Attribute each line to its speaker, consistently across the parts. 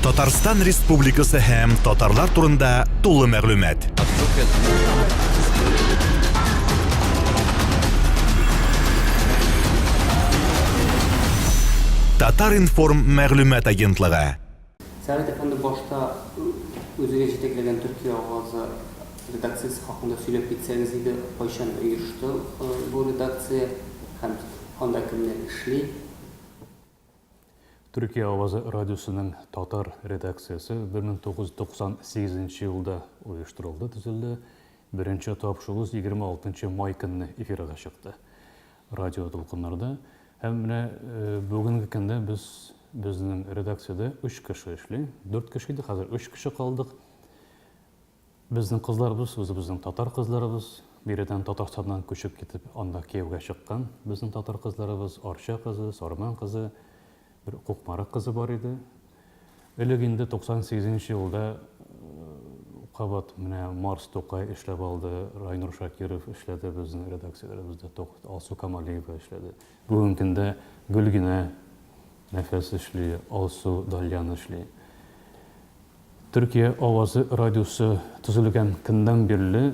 Speaker 1: Татарстан Республикасы һәм татарлар турында тулы мәгълүмат. Татар-информ мәгълүмат агентлыгы.
Speaker 2: Сәгыйть әфәнде, башта үзегез җитәкләгән Төркия авазы редакциясе хакында сөйләп китсәгез иде, кайчан оешты бу редакция һәм анда кемнәр эшли?
Speaker 3: Төркия авазы радиосының татар редакциясе 1998 елда оештырылды, төзелде. Беренче тапшыруыбыз 26 май көнне эфирга чыкты. Радио дулкыннарда. Һәм менә бүгенге көндә без безнең редакциядә өч кеше эшли. Дүрт кеше иде, хәзер өч кеше калдык. Безнең кызларыбыз, үзебезнең татар кызларыбыз, биредән Татарстаннан күчеп китеп, анда кияүгә чыккан безнең татар кызларыбыз, Арча кызы, Сарман кызы, бер Кукмара кызы бар иде. Элек инде 98 нче елда кабат менә Марс Тукай эшләп алды, Райнур Шакиров эшләде безнең редакцияләребездә, Алсу Камалиева эшләде. Бүгенге көндә Гөлгенә Нәфәс эшли, Алсу Дальян эшли. Төркия авазы радиосы төзелгән көннән бирле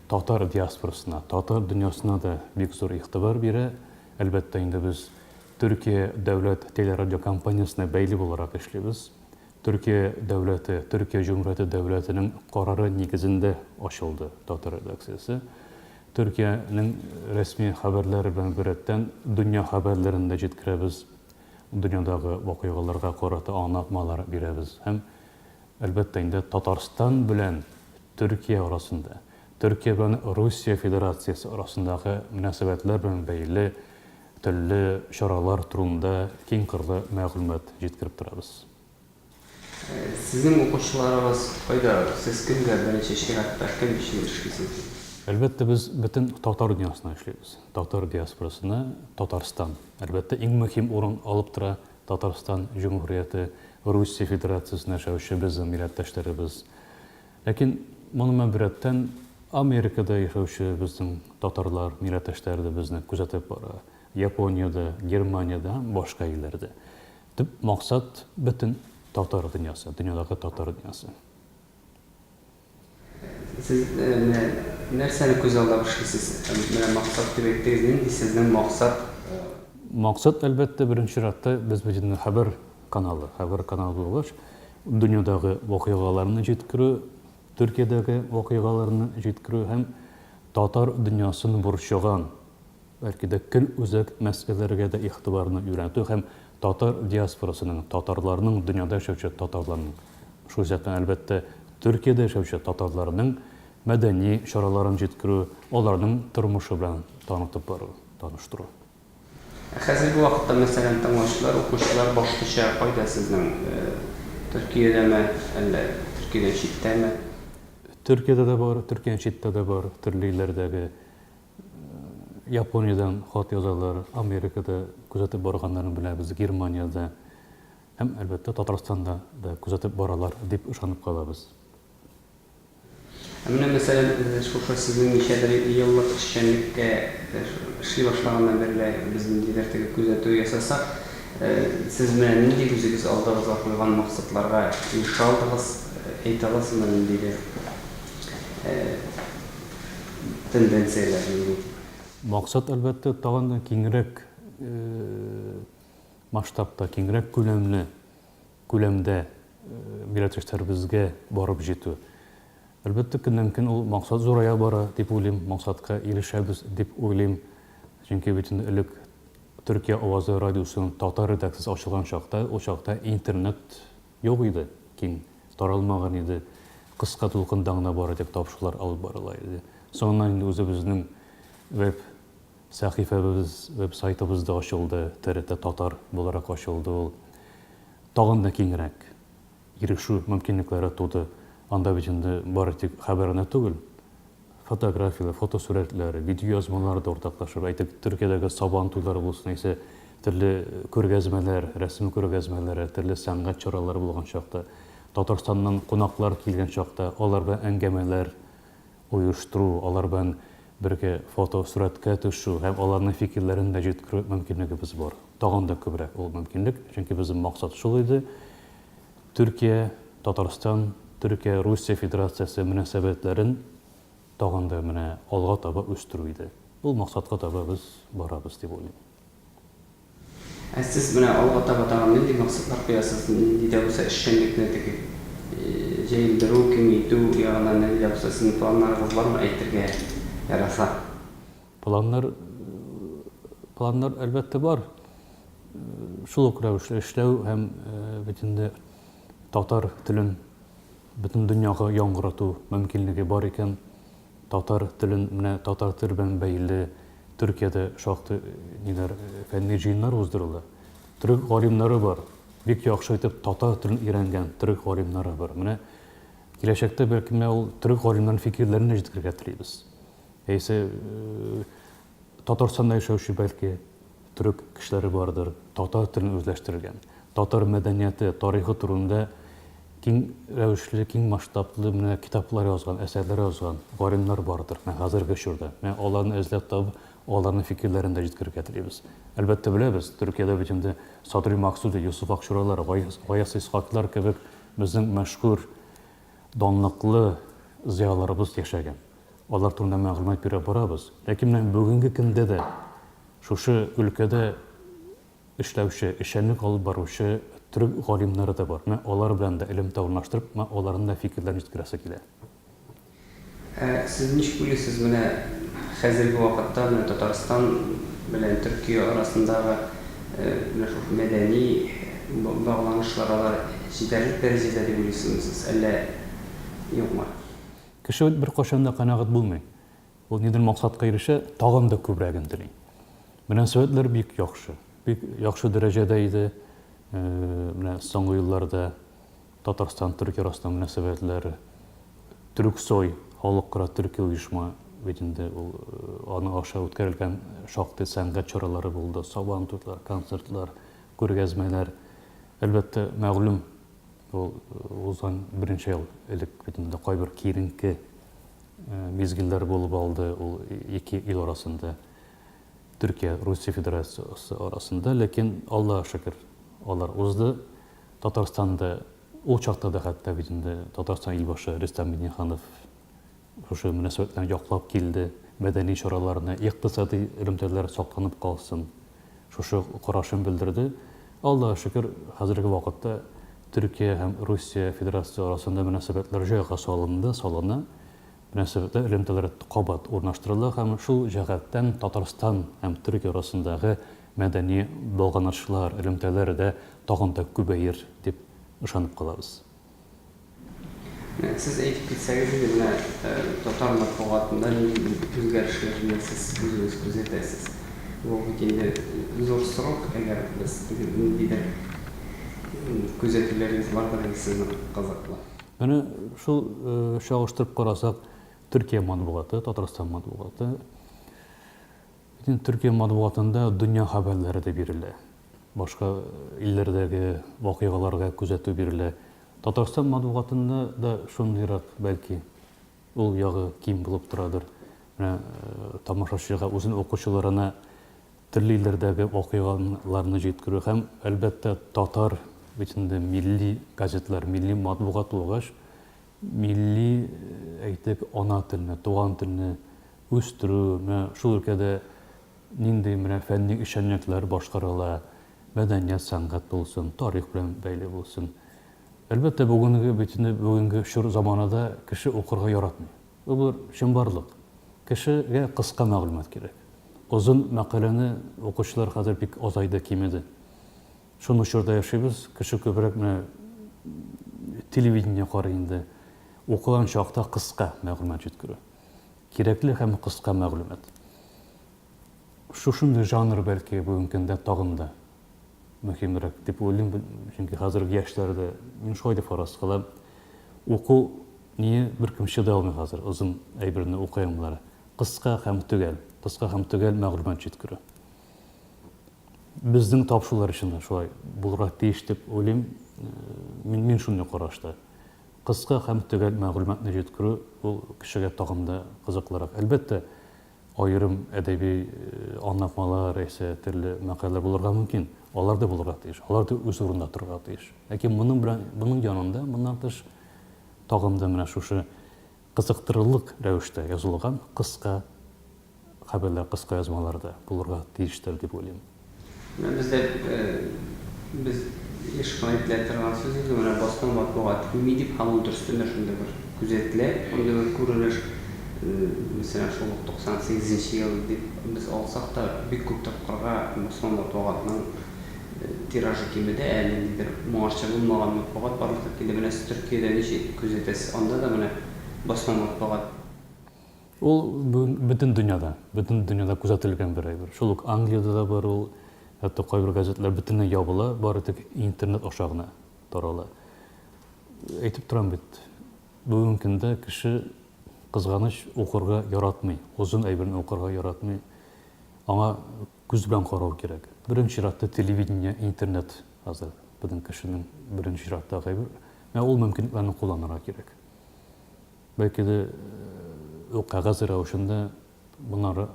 Speaker 3: татар диаспорасына, татар дөньясына да бик зур игътибар бирә. Әлбәттә инде без Төркия дәүләт телерадиокомпаниясенә бәйле буларак эшлибез. Төркия дәүләте, Төркия Җөмһүрияте дәүләтенең карары нигезендә ачылды татар редакциясе. Төркиянең рәсми хәбәрләре белән беррәттән дөнья хәбәрләрен дә җиткерәбез. Дөньядагы вакыйгаларга карата аңлатмалар бирәбез һәм, әлбәттә инде, Татарстан белән Төркия арасында, Төркия белән Русия Федерациясе арасындагы мөнәсәбәтләр белән бәйле төрле чаралар турында киңкырлы мәгълүмат җиткереп торабыз.
Speaker 2: Сезнең укучыларыгыз кайда? Сез кемгә беренче чиратта, кем өчен эшлисез?
Speaker 3: Әлбәттә, без бөтен татар дөньясына эшлибез. Татар диаспорасына Татарстан, әлбәттә, иң мөһим урын алып тора. Татарстан Җөмһүрияте, Русия Федерациясендә яшәүче безнең милләттәшләребез. Ләкин моның белән беррәттән Америкада яшәүче безнең татарлар, милләттәшләр дә безне күзәтеп бара. Япониядә, Германиядә һәм башка илләрдә. Төп максат, бөтен татар дөньясы, дөньядагы татар дөньясы.
Speaker 2: Сез менә нәрсәне күзаллап эшлисез? Менә максат дип әйттегез, нинди сезнең максат?
Speaker 3: Максат, әлбәттә, беренче чиратта, без бит инде хәбәр каналы. Хәбәр каналы булгач, дөньядагы вакыйгаларны җиткерү, Төркиядәге вакыйгаларны җиткерү һәм татар дөньясын борчыган, бәлки дә көнүзәк мәсьәләләргә дә игътибарны юнәлтү һәм татар диаспорасының, татарларның, дөньяда яшәүче татарларның, шул исәптән, әлбәттә, Төркиядә яшәүче татарларның мәдәни чараларын җиткерү, аларның тормышы белән танытып бару, таныштыру.
Speaker 2: Ә хәзерге вакытта, мәсәлән, тыңлаучылар, укучылар башлыча кайда сезнең, Төркиядәме, әллә Төркиядән читтәме?
Speaker 3: Төркиядә дә бар, Төркиядән читтә дә бар, төрле илләрдәге Япониядән хат язалар, Америкада күзәтеп барганнарын беләбез, Германиядә һәм, әлбәттә, Татарстанда да күзәтеп баралар дип ышанып калабыз.
Speaker 2: Ә менә, мәсәлән, шушы сезнең ничәдер еллык эшчәнлеккә эшли башлаганнан бирле без ниндидер теге күзәтү ясасак, сез менә нинди үзегез алдыгызга куйган максатларга ирешә алдыгыз, әйтә аласызмы ниндидер? Тенденцияләр нинди?
Speaker 3: Максат, әлбәттә, тагын да киңрәк масштабта, киңрәк күләмле, күләмдә милләттәшләребезгә барып җитү. Әлбәттә, көннән-көн ул максат зурая бара, дип уйлыйм, максатка ирешәбез, дип уйлыйм. Чөнки бит инде элек Төркия авазы радиосының татар редакциясе ачылган чакта, ул чакта интернет Юк иде, киң таралмаган иде, кыска дулкында гына бары тик тапшырулар алып барыла иде. Соңыннан инде үзебезнең веб сәхифәбез, веб сайтыбыз да ачылды, ТРТ Татар буларак ачылды ул. Тагын да киңрәк ирешү мөмкинлекләре туды. Анда бит инде бары тик хәбәр генә түгел, Фотографияләр, фотосурәтләр, видеоязмалар да уртаклашып, әйтик, Төркиядәге Сабан туйлары булсын, яисә төрле күргәзмәләр, рәсем күргәзмәләре, төрле сәнгать чаралары булган чакта, Татарстаннан кунаклар килгән чакта, алар белән әңгәмәләр оештыру, алар белән бергә фотосурәткә төшү һәм аларның фикерләрен дә җиткерү мөмкинлегебез бар. Тагын да күбрәк ул мөмкинлек, чөнки безнең максат шул иде. Төркия, Татарстан, Төркия, Русия Федерациясе мөнәсәбәтләрен тагын да менә алга таба үстерү иде. Ул максатка таба без барабыз дип уйлыйм.
Speaker 2: Ә сез менә алга таба тагын нинди максатлар куясыз? Нинди дә булса эшчәнлекне теге җәелдерү, киңәйтү ягыннан нинди дә булса сезнең планнарыгыз бармы, әйтергә яраса?
Speaker 3: Планнар, планнар, әлбәттә, бар. Шул ук рәвешле эшләү һәм бит инде татар телен бөтен дөньяга яңгырату мөмкинлеге бар икән, татар телен, менә татар теле белән бәйле Төркиядә шактый ниләр, фәнни җыеннар уздырыла. Төрек галимнәре бар, бик яхшы итеп татар телен өйрәнгән төрек галимнәре бар. Менә киләчәктә бәлки менә ул төрек галимнәренең фикерләрен дә җиткерергә телибез. Яисә Татарстанда яшәүче бәлки төрек кешеләре бардыр, татар телен үзләштергән, татар мәдәнияте, тарихы турында киң рәвешле, киң масштаблы менә китаплар язган, әсәрләр язган галимнәр бардыр менә хәзерге чорда. Менә аларны эзләп табып, аларның фикерләрен дә җиткерергә телибез. Әлбәттә, беләбез, Төркиядә бит инде Садри Максуди, Йосыф Акчуралар, Гаяз Исхакилар кебек безнең мәшһүр, данлыклы зыялыларыбыз яшәгән. Алар турында мәгълүмат бирә барабыз. Ләкин менә бүгенге көндә дә шушы өлкәдә эшләүче, эшчәнлек алып баручы төрек галимнәре дә бар. Менә алар белән дә элемтә урнаштырып, менә аларның да фикерләрен җиткерәсе килә.
Speaker 2: Ә сез ничек уйлыйсыз, менә хәзерге вакытта менә Татарстан белән Төркия арасындагы менә шул мәдәни багланышлар алар җитәрлек дәрәҗәдә дип уйлыйсызмы сез, әллә юкмы?
Speaker 3: Кеше бит беркайчан да канәгать булмый. Ул нидер максатка ирешә, тагын да күбрәген тели. Мөнәсәбәтләр бик яхшы, бик яхшы дәрәҗәдә иде. Менә соңгы елларда Татарстан, Төркия арасында мөнәсәбәтләр, Төрксой, халыкара төрки оешма бит инде ул, аның аша үткәрелгән шактый сәнгать чаралары булды, сабан туйлар, концертлар, күргәзмәләр. Әлбәттә, мәгълүм, Ул узган берничә ел элек бит инде кайбер киеренке мизгелләр булып алды ул ике ил арасында. Төркия, Русия Федерациясе арасында, ләкин Аллага шөкер, алар узды. Татарстанда ул чакта да хәтта бит инде Татарстан илбашы Рөстәм Миңнеханов шушы мөнәсәбәтләрне яклап килде, мәдәни чараларны, икътисади элемтәләр сакланып калсын, шушы карашын белдерде. Аллага шөкер, хәзерге вакытта Төркия һәм Русия Федерациясе арасында мөнәсәбәтләр җайга салынды, салына. Мөнәсәбәтләр, элемтәләр кабат урнаштырыла һәм шул җәһәттән Татарстан һәм Төркия арасындагы мәдәни багланышлар, элемтәләр дә тагын да күбәер дип ышанып калабыз.
Speaker 2: Менә сез әйтеп китсәгез иде, менә татар матбугатында нинди үзгәрешләрне сез үзегез күзәтәсез? Бу бит инде зур срок, әгәр без теге ниндидер күзәтүләрегез бардыр инде сезнең кызыклы.
Speaker 3: Менә шул чагыштырып карасак, Төркия матбугаты, Татарстан матбугаты. Бөтен Төркия матбугатында дөнья хәбәрләре дә бирелә. Башка илләрдәге вакыйгаларга күзәтү бирелә. Татарстан матбугатында да шундыйрак, бәлки, ул ягы ким булып торадыр. Менә тамашачыга, үзенең укучыларына төрле илләрдәге вакыйгаларны җиткерү һәм, әлбәттә, татар бит инде милли газетлар, милли матбугат булгач, милли, әйтик, ана телне, туган телне үстерү, менә шул өлкәдә нинди менә фәнни эшчәнлекләр башкарыла, мәдәният, сәнгать булсын, тарих белән бәйле булсын. Әлбәттә, бүгенге бит инде бүгенге чор заманада кеше укырга яратмый. Бу бер чынбарлык. Кешегә кыска мәгълүмат кирәк. Озын мәкаләне укучылар хәзер бик азайды, кимеде. Шундый чорда яшибез, кеше күбрәк менә телевидение карый инде. Укыган чакта кыска мәгълүмат җиткерү. Кирәкле һәм кыска мәгълүмат. Шушындый жанр бәлки бүгенге көндә тагын да мөһимрәк дип уйлыйм, чөнки хәзерге яшьләр дә, мин шулай дип фараз кылам, уку ние беркем чыдый алмый хәзер, озын әйберне укый алмыйлар. Кыска һәм төгәл, кыска һәм төгәл мәгълүмат җиткерү. Безнең тапшырулар өчен дә шулай булырга тиеш дип уйлыйм. Мин, мин шундый карашта. Кыска һәм төгәл мәгълүматны җиткерү ул кешегә тагын да кызыклырак. Әлбәттә, аерым әдәби аңлатмалар яисә төрле мәкаләләр булырга мөмкин. Алар да булырга тиеш, алар да үз урынында торырга тиеш. Ләкин моның белән, моның янында, моннан тыш, тагын да менә шушы кызыктырырлык рәвештә язылган кыска хәбәрләр, кыска язмалар да булырга тиештер дип уйлыйм.
Speaker 2: Менә бездә без еш кына әйтелә торган сүз инде менә басма матбугат кими дип һәм ул дөрестән дә шундый бер күзәтелә, шундый бер күренеш. Мәсәлән, шул ук 98 нче ел дип без алсак та, бик күп тапкырга басма матбугатның тиражы кимеде, ә ниндидер моңарчы булмаган матбугат барлыкка килде. Менә сез Төркиядә ничек күзәтәсез, анда да менә басма матбугат.
Speaker 3: Ул бүген бөтен дөньяда, бөтен дөньяда күзәтелгән бер әйбер. Шул ук Англиядә дә бар ул, хәтта кайбер газетлар бөтенләй ябыла, бары тик интернет аша гына тарала. Әйтеп торам бит, бүгенге көндә кеше, кызганыч, укырга яратмый, озын әйберне укырга яратмый. Аңа күз белән карау кирәк. Беренче чиратта телевидение, интернет хәзер бөтен кешенең беренче чираттагы әйбер. Менә ул мөмкинлекләрне кулланырга кирәк. Бәлки дә ул кәгазь рәвешендә моннары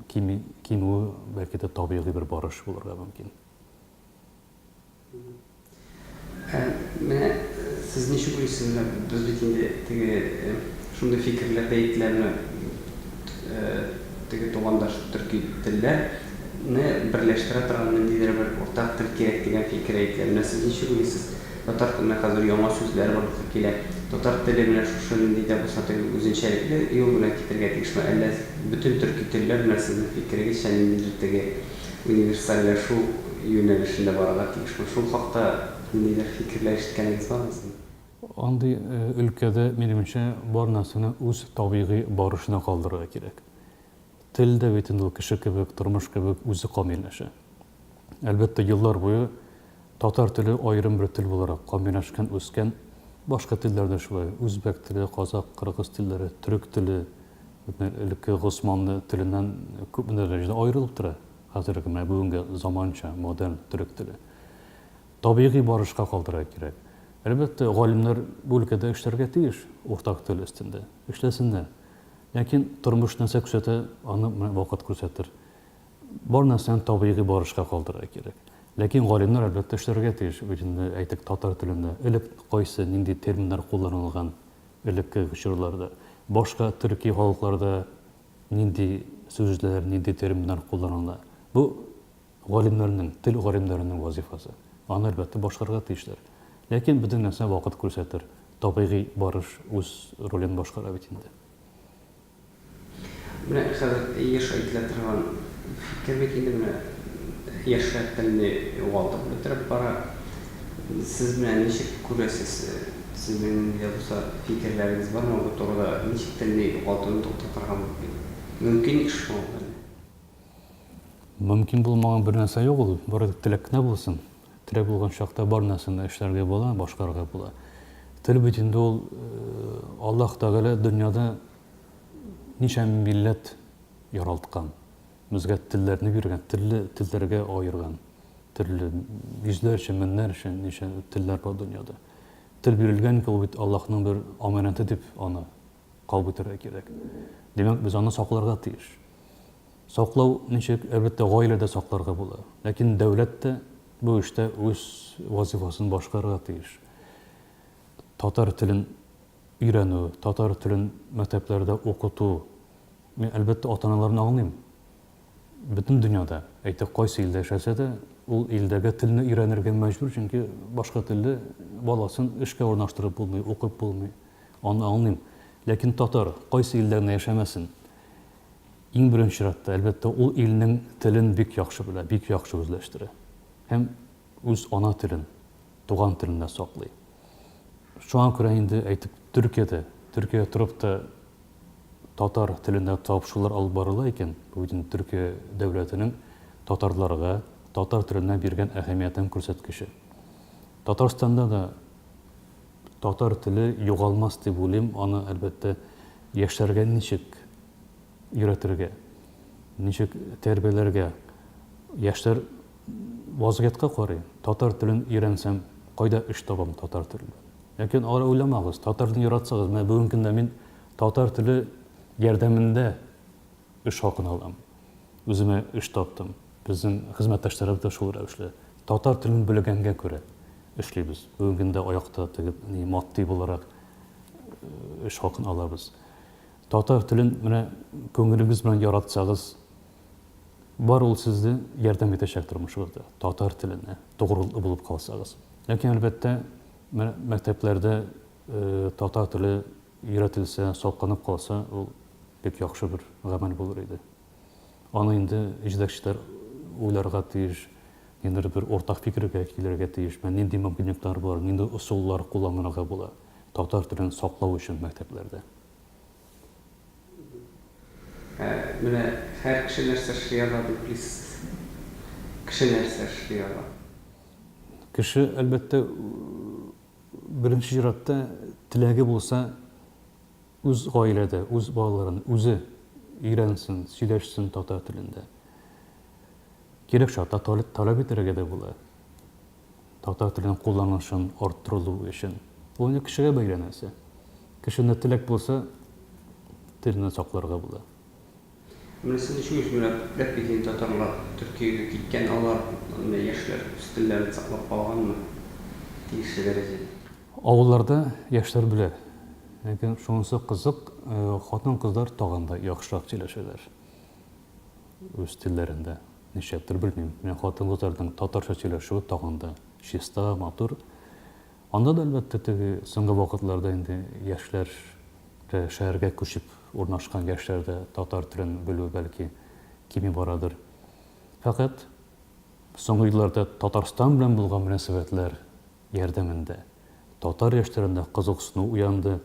Speaker 3: кими, кимүе бәлки дә табигый бер барыш булырга мөмкин.
Speaker 2: Ә менә сез ничек уйлыйсыз, менә без бит инде теге шундый фикерләр дә әйтелә, менә теге тугандаш төрки телләр не берләштерә торган ниндидер бер уртак тел кирәк дигән фикер әйтелә. Менә сез ничек уйлыйсыз, Татар теленә хәзер яңа сүзләр барлыкка килә. Татар теле менә шушы нинди дә булса теге үзенчәлекле юл белән китергә тиешме, әллә бөтен төрки телләр менә сезнең фикерегезчә ниндидер теге универсальләшү юнәлешендә барырга тиешме? Шул хакта ниндидер фикерләр ишеткәнегез бармы сезнең?
Speaker 3: Андый өлкәдә, минемчә, бар нәрсәне үз табигый барышына калдырырга кирәк. Тел дә бит инде ул кеше кебек, тормыш кебек үзе камилләшә. Әлбәттә, еллар буе татар теле аерым бер тел буларак камилләшкән, үскән. Башка телләр дә шулай. Үзбәк теле, казакъ, кыргыз телләре, төрек теле, элекке госманлы теленнән күпмедер дәрәҗәдә аерылып тора. Хәзерге менә бүгенге заманча, модерн төрек теле. Табигый барышка калдырырга кирәк. Әлбәттә, галимнәр бу өлкәдә эшләргә тиеш, уртак тел өстендә. Эшләсеннәр. Ләкин тормыш нәрсә күрсәтә, аны менә вакыт күрсәтер. Бар нәрсәне табигый барышка калдырырга кирәк. Ләкин галимнәр, әлбәттә, эшләргә тиеш. Бит инде, әйтик, татар телендә элек кайсы, нинди терминнар кулланылган элекке чорларда, башка төрки халыкларда нинди сүзләр, нинди терминнар кулланыла. Бу галимнәрнең, тел галимнәренең вазифасы. Аны, әлбәттә, башкарырга тиешләр. Ләкин бөтен нәрсә вакыт күрсәтер. Табигый барыш үз ролен башкара бит инде.
Speaker 2: Менә хәзер еш әйтелә торган фикер бит инде, менә яшьләр телне югалтып бетереп бара. Сез менә ничек күрәсез, сезнең нинди дә булса фикерләрегез бармы бу турыда, ничек телне югалтуны туктатырга мөмкин? Мөмкин эшме ул әллә?
Speaker 3: Мөмкин булмаган бер нәрсә юк ул, бары тик теләк кенә булсын. Теләк булган чакта бар нәрсәне дә эшләргә була, башкарырга була. Тел бит инде ул Аллаһ Тәгалә дөньяда ничә милләт яралткан, безгә телләрне биргән, төрле телләргә аерган, төрле йөзләрчә, меңнәрчә ничә телләр бар дөньяда. Тел бирелгән икән, ул бит Аллаһның бер аманәте дип аны кабул итәргә кирәк. Димәк, без аны сакларга тиеш. Саклау ничек? Әлбәттә, гаиләдә сакларга була. Ләкин дәүләт тә бу эштә үз вазифасын башкарырга тиеш. Татар телен өйрәнү, татар телен мәктәпләрдә укыту. Мин, әлбәттә, ата-аналарны аңлыйм. Бөтен дөньяда, әйтик, кайсы илдә яшәсә дә, ул илдәге телне өйрәнергә мәҗбүр, чөнки башка телле баласын эшкә урнаштырып булмый, укып булмый. Аны аңлыйм. Ләкин татар, кайсы илдә генә яшәмәсен, иң беренче чиратта, әлбәттә, ул илнең телен бик яхшы белә, бик яхшы үзләштерә. Һәм үз ана телен, туган телен дә саклый. Шуңа күрә инде, әйтик, Төркиядә, Төркиядә торып та татар телендә тапшырулар алып барыла икән, бу бит инде Төркия дәүләтенең татарларга, татар теленә биргән әһәмиятен күрсәткече. Татарстанда да татар теле югалмас дип уйлыйм, аны, әлбәттә, яшьләргә ничек өйрәтергә, ничек тәрбияләргә. Яшьләр вазгыятькә карый, татар телен өйрәнсәм, кайда эш табам татар теле белән? Ләкин алай уйламагыз, татар телен яратсагыз, менә бүгенге көндә мин татар теле ярдәмендә эш хакын алам. Үземә эш таптым. Безнең хезмәттәшләребез дә шул рәвешле. Татар телен белгәнгә күрә эшлибез. Бүгенге көндә аякта теге ни матди буларак эш хакын алабыз. Татар телен менә күңелегез белән яратсагыз, бар ул сезне ярдәм итәчәк тормышыгызда. Татар теленә тугрылыклы булып калсагыз. Ләкин, әлбәттә, менә мәктәпләрдә татар теле өйрәтелсә, сакланып калса, ул бик яхшы бер гамәл булыр иде. Аны инде җитәкчеләр уйларга тиеш, ниндидер бер уртак фикергә килергә тиеш. Менә нинди мөмкинлекләр бар, нинди ысуллар кулланырга була татар телен саклау өчен мәктәпләрдә.
Speaker 2: Ә менә һәр кеше нәрсә эшли ала дип уйлыйсыз сез? Кеше нәрсә эшли ала?
Speaker 3: Кеше, әлбәттә, беренче чиратта теләге булса, үз гаиләдә, үз балаларын үзе өйрәнсен, сөйләшсен татар телендә. Кирәк чакта таләп итәргә дә була. Татар теленең кулланылышын арттырылу өчен. Ул инде кешегә бәйле нәрсә. Кешендә теләк булса, телне сакларга була.
Speaker 2: Менә сез ничек менә күпләп бит инде татарлар Төркиягә киткән, алар менә яшьләр үз телләрен саклап калганмы тиешле дәрәҗәдә?
Speaker 3: Авылларда яшьләр белә. Ләкин шунысы кызык, хатын-кызлар тагын да яхшырак сөйләшәләр үз телләрендә. Нишләптер белмим, менә хатын-кызларның татарча сөйләшүе тагын да чиста, матур. Анда да, әлбәттә, теге соңгы вакытларда инде яшьләр дә, шәһәргә күчеп урнашкан яшьләр дә татар телен белү, бәлки, кими барадыр. Фәкать соңгы елларда Татарстан белән булган мөнәсәбәтләр ярдәмендә татар яшьләрендә кызыксыну уянды.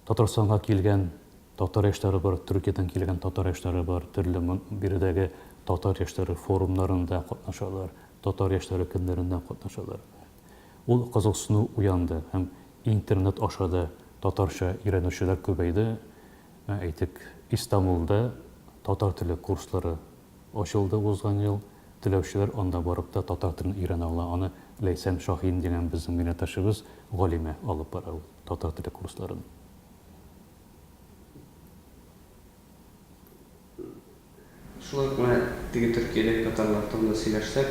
Speaker 3: Татарстанга килгән Татар яшьләре бар, Төркиядән килгән татар яшьләре бар, төрле биредәге татар яшьләре форумнарында катнашалар, татар яшьләре көннәрендә катнашалар. Ул кызыксыну уянды һәм интернет аша да татарча өйрәнүчеләр күбәйде. Әйтик, Истанбулда татар теле курслары ачылды узган ел. Теләүчеләр анда барып та татар телен өйрәнә ала. Аны Ләйсән Шаһин дигән безнең милләттәшебез, галимә алып бара ул татар теле курсларын.
Speaker 2: Шулай ук менә теге Төркиядәге татарлар турында сөйләшсәк,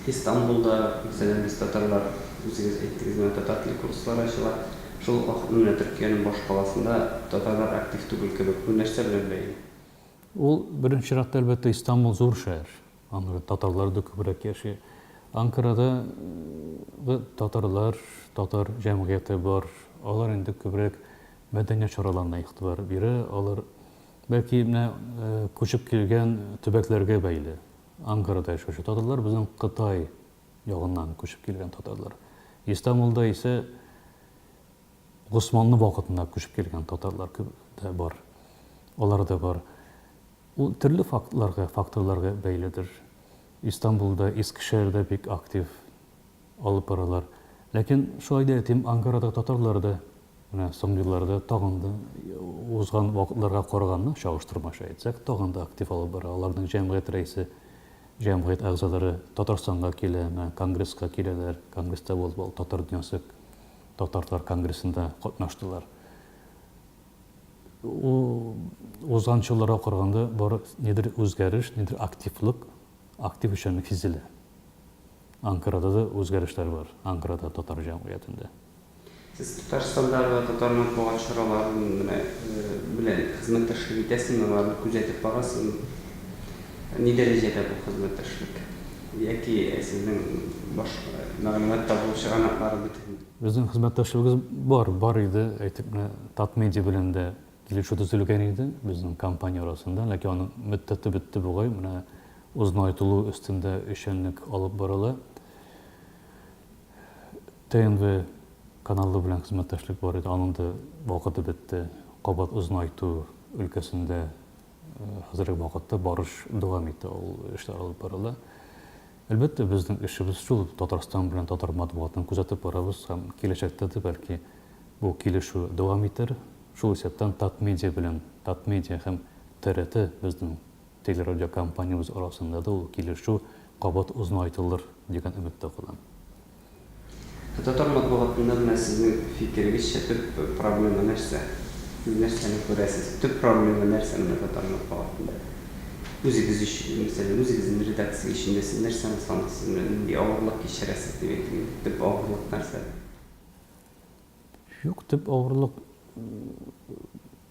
Speaker 2: Истанбулда, мәсәлән, без татарлар, үзегез әйттегез, менә татар теле курслары ачыла. Шул ук вакытта менә Төркиянең башкаласында татарлар актив түгел кебек. Бу нәрсә белән бәйле?
Speaker 3: Ул, беренче чиратта, әлбәттә, Истанбул зур шәһәр. Анда татарлар да күбрәк яши. Анкарада да татарлар, татар җәмгыяте бар. Алар инде күбрәк мәдәният чараларына игътибар бирә. Алар бәлки менә күчеп килгән төбәкләргә бәйле. Анкарада яшәүче татарлар безнең Кытай ягыннан күчеп килгән татарлар. Истанбулда исә Госманлы вакытында күчеп килгән татарлар күп дә бар. Алар да бар. Ул төрле фактларга, факторларга бәйледер. Истанбулда, Искешәһәрдә бик актив алып баралар. Ләкин шулай да әйтим, Анкарадагы татарлар да менә соңгы елларда тагын да узган вакытларга караганда, чагыштырмача әйтсәк, тагын да актив алып бара. Аларның җәмгыять рәисе, җәмгыять әгъзалары Татарстанга килә, менә конгресска киләләр. Конгресста булып, Татар дөньясы татарлар конгрессында катнаштылар. Узган елларга караганда бары нидер үзгәреш, нидер активлык, актив эшчәнлек сизелә. Анкарада да үзгәрешләр бар, Анкарада татар җәмгыятендә.
Speaker 2: Сез Татарстандагы татар матбугат чараларын менә белән хезмәттәшлек итәсезме, аларны күзәтеп барасызмы? Ни дәрәҗәдә бу хезмәттәшлек? Яки сезнең баш мәгълүмат табу чыганаклары бөтен?
Speaker 3: Безнең хезмәттәшлегебез бар, бар иде. Әйтик, менә Татмедиа белән дә килешү төзелгән иде безнең компания арасында, ләкин аның мөддәте бетте бугай. Менә озынайтылу өстендә эшчәнлек алып барыла. ТНВ каналы белән хезмәттәшлек бар иде, аның да вакыты бетте. Кабат озынайту өлкәсендә хәзерге вакытта барыш дәвам итә, ул эшләр алып барыла. Әлбәттә, безнең эшебез шул, Татарстан белән татар матбугатын күзәтеп барабыз һәм киләчәктә дә бәлки бу килешү дәвам итәр. Шул исәптән Татмедиа белән, Татмедиа һәм ТРТ безнең телерадиокомпаниябез арасында да ул килешү кабат озынайтылыр дигән өметтә калам.
Speaker 2: Ә татар матбугатында менә сезнең фикерегезчә төп проблема нәрсә? Сез нәрсәне күрәсез? Төп проблема нәрсә менә татар матбугатында? Үзегез өчен, мәсәлән, үзегезнең редакция эчендә сез нәрсәне саныйсыз, менә нинди авырлык кичерәсез дип әйтик инде, төп авырлык нәрсәдә?
Speaker 3: Юк, төп авырлык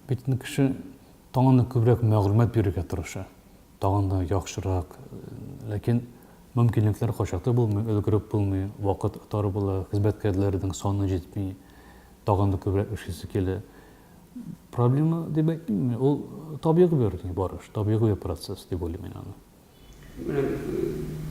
Speaker 3: бит инде кеше тагын да күбрәк мәгълүмат бирергә тырыша, тагын да яхшырак, ләкин мөмкинлекләр кайчакта булмый, өлгереп булмый, вакыт тар була, хезмәткәрләрнең саны җитми, тагын да күбрәк эшлисе килә. Проблема дип әйтмим, ул табигый бер барыш, табигый бер процесс дип уйлыйм мин аны.
Speaker 2: Менә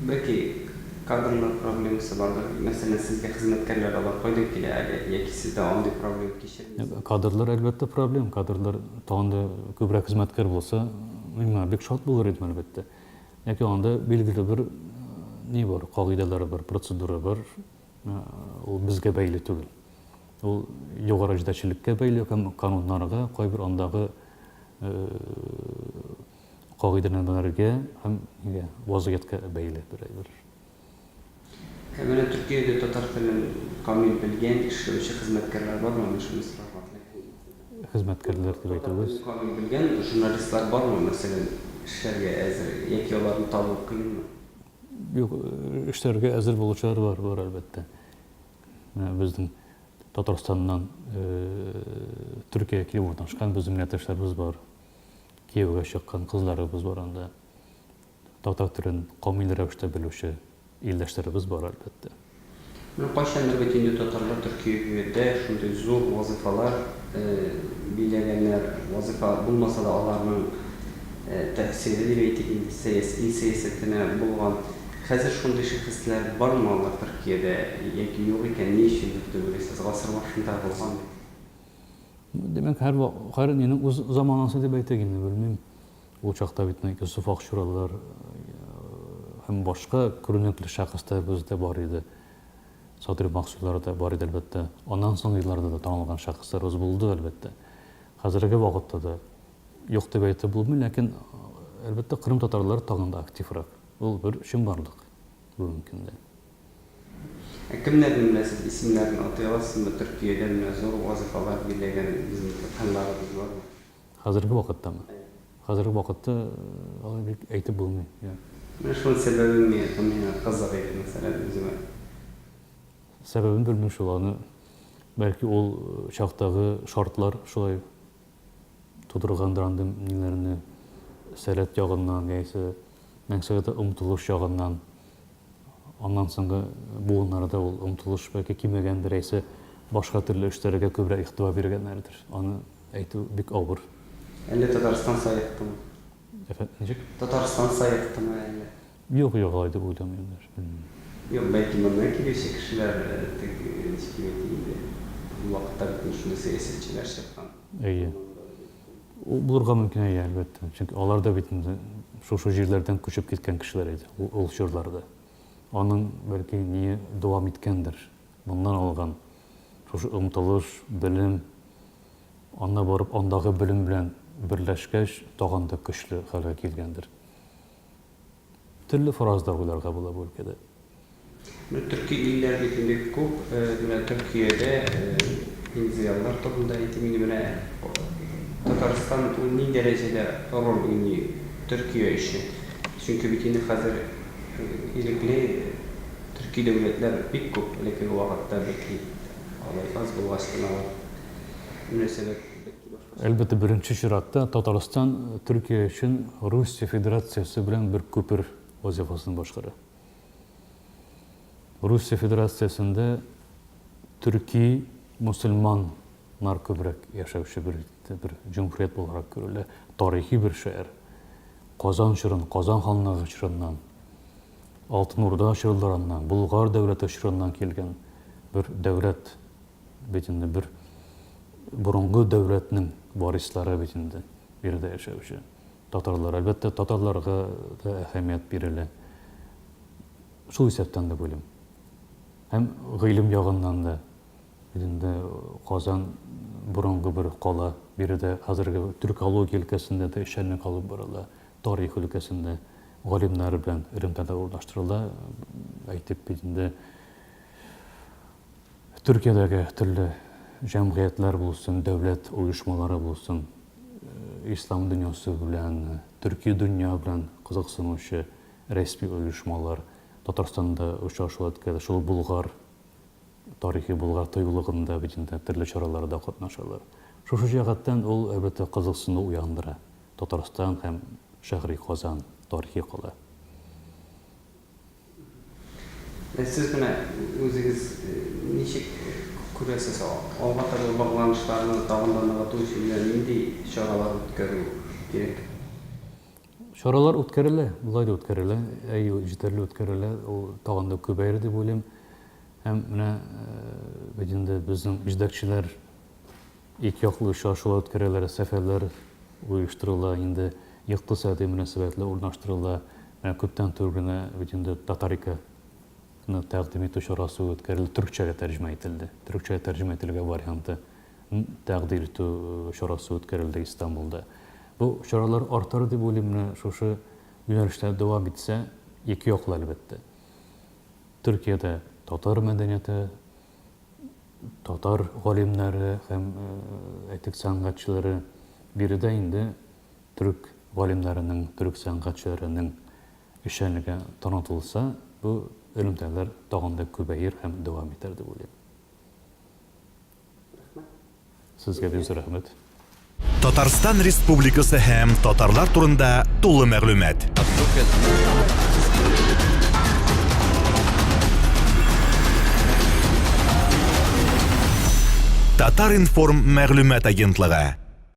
Speaker 2: бәлки кадрлар проблемасы бардыр. Мәсәлән, сезгә хезмәткәрләр алар кайдан килә әле яки сез дә андый проблема кичермисезме?
Speaker 3: Кадрлар, әлбәттә, проблем. Кадрлар тагын да күбрәк хезмәткәр булса, мин моңа бик шат булыр идем, әлбәттә. Ләкин анда билгеле бер ни бар, кагыйдәләр бар, процедура бар. Ул безгә бәйле түгел. Ул югары җитәкчелеккә бәйле һәм кануннарга, кайбер андагы кагыйдәнамәләргә һәм нигә, вазгыятькә бәйле бер әйбер.
Speaker 2: Ә менә Төркиядә татар телен камил белгән, эшләүче хезмәткәрләр бармы? Менә шуны сорарга теләгән идем.
Speaker 3: Хезмәткәрләр дип
Speaker 2: әйтүегез. Татар телен камил белгән журналистлар бармы, мәсәлән, эшләргә әзер яки аларны табу кыенмы?
Speaker 3: Юк, эшләргә әзер булучылар бар, бар, әлбәттә. Менә безнең Татарстаннан Төркиягә килеп урнашкан безнең милләттәшләребез бар. Кияүгә чыккан кызларыбыз бар анда. Татар телен камил рәвештә белүче илдәшләребез бар, әлбәттә.
Speaker 2: Менә кайчандыр бит инде татарлар Төркиягедә шундый зур вазыйфалар биләгәннәр, вазыйфа булмаса да аларның тәэсире дип әйтик инде, сәяс, ил сәясәтенә булган. Хәзер шундый шәхесләр бармы алар Төркиядә яки юк икән, ни өчен юк дип уйлыйсыз? Гасыр башында булган бит.
Speaker 3: Димәк, һәр һәр нинең үз заманасы дип әйтик инде, белмим. Ул чакта бит Йосыф Акчуралар һәм башка күренекле шәхесләр бездә бар иде. Садри Максудлар да бар иде, әлбәттә. Аннан соңгы елларда да танылган шәхесләребез булды, әлбәттә. Хәзерге вакытта да юк дип әйтеп булмый, ләкин, әлбәттә, кырым татарлары тагын да активрак. Ул бер чынбарлык бүгенге көндә.
Speaker 2: Ә кемнәрне беләсез, исемнәрен атый аласызмы, Төркиядә менә зур вазыйфалар биләгән безнең туганнарыбыз бармы?
Speaker 3: Хәзерге вакыттамы? Хәзерге вакытта алай бик әйтеп булмый, я.
Speaker 2: Менә шуның сәбәбе миңа кызык иде, мәсәлән, үземә.
Speaker 3: Сәбәбен белмим шул, аны бәлки ул чактагы шартлар шулай тудыргандыр андый ниләрне, сәләт ягыннан яисә нәрсәгә дә омтылыш ягыннан. Аннан соңгы буыннарда ул омтылыш бәлки кимегәндер, яисә башка төрле эшләргә күбрәк игътибар биргәннәрдер. Аны әйтү бик авыр.
Speaker 2: Әллә Татарстан саектымы?
Speaker 3: Әфән, ничек?
Speaker 2: Татарстан саектымы әллә?
Speaker 3: Юк, юк, алай дип уйламыйм даже, белмим.
Speaker 2: Юк, бәлки моннан килүче кешеләр теге, ничек дип әйтим инде, ул вакытта бит инде шундый сәясәтчеләр чыккан.
Speaker 3: Әйе. Ул булырга мөмкин, әйе, әлбәттә. Чөнки алар да бит инде шушы җирләрдән күчеп киткән кешеләр иде ул чорларда. Аның, бәлки, ние дәвам иткәндер, моннан алган шушы омтылыш, белем, анда барып, андагы белем белән берләшкәч, тагын да көчле хәлгә килгәндер. Төрле фаразлар уйларга була бу өлкәдә.
Speaker 2: Менә төрки илләр бит инде күп. Менә Төркиядә мин зыялылар турында әйтим инде, менә Татарстан ул ни дәрәҗәдә роль уйный Төркия өчен? Чөнки бит инде хәзер ирекле төрки дәүләтләр бик күп, элеккеге вакытта бәлки алай аз булгач кына алар мөнәсәбәт бәлки
Speaker 3: башкача. Әлбәттә, беренче чиратта Татарстан Төркия өчен Русия Федерациясе белән бер күпер вазифасын башкара. Русия Федерациясендә төрки мөселман нар күбрәк яшәүче бер, бер җөмһүрият буларак күрелә. Тарихи бер шәһәр. Казан чорын, Казан ханлыгы чорыннан, Алтын Урда чорларыннан, Болгар дәүләте чорыннан килгән бер дәүләт бит инде, бер борынгы дәүләтнең варислары бит инде биредә яшәүче. Татарлар, әлбәттә, татарларга да әһәмият бирелә. Шул исәптән дип уйлыйм. Һәм гыйлем ягыннан да. Бит инде Казан борынгы бер кала. Биредә хәзерге түркология өлкәсендә дә эшчәнлек алып барыла, тарих өлкәсендә галимнәр белән элемтәләр урнаштырыла. Әйтик, бит инде Төркиядәге төрле җәмгыятьләр булсын, дәүләт оешмалары булсын, ислам дөньясы белән, төрки дөнья белән кызыксынучы рәсми оешмалар Татарстанда очрашулар үткәрә. Шул Болгар, тарихи Болгар тыюлыгында бит инде төрле чараларда катнашалар. Шушы җәһәттән ул, әлбәттә, кызыксыну уяндыра. Татарстан һәм шәһри Казан, тарихи кала.
Speaker 2: Ә сез менә үзегез ничек күрәсез, алга таба багланышларны тагын да ныгыту өчен менә нинди чаралар үткәрү кирәк?
Speaker 3: Чаралар үткәрелә, болай да үткәрелә, әйе, җитәрле үткәрелә, ул тагын да күбәер дип уйлыйм. Һәм менә бит инде безнең җитәкчеләр Ике яклы очрашулар үткәрәләр, сәфәрләр оештырыла, инде икътисади мөнәсәбәтләр урнаштырыла. Менә күптән түгел генә бит инде Татарика ны тәкъдим итү чарасы үткәрелде, төрекчәгә тәрҗемә ителде. Төрекчәгә тәрҗемә ителгән варианты тәкъдир итү чарасы үткәрелде Истанбулда. Бу чаралар артыр дип уйлыйм, менә шушы юнәлештә дәвам итсә, ике яклы әлбәттә. Төркиядә татар мәдәнияте Татар галимнәре һәм, әйтик, сәнгатьчеләре биредә инде төрек галимнәренең, төрек сәнгатьчеләренең эшчәнлеге танытылса, бу элемтәләр тагын да күбәер һәм дәвам итәр дип уйлыйм.
Speaker 2: Рәхмәт.
Speaker 3: Сезгә бик зур рәхмәт.
Speaker 1: Татарстан Республикасы һәм татарлар турында тулы мәгълүмат. Татар-информ мәгълүмат агентлыгы.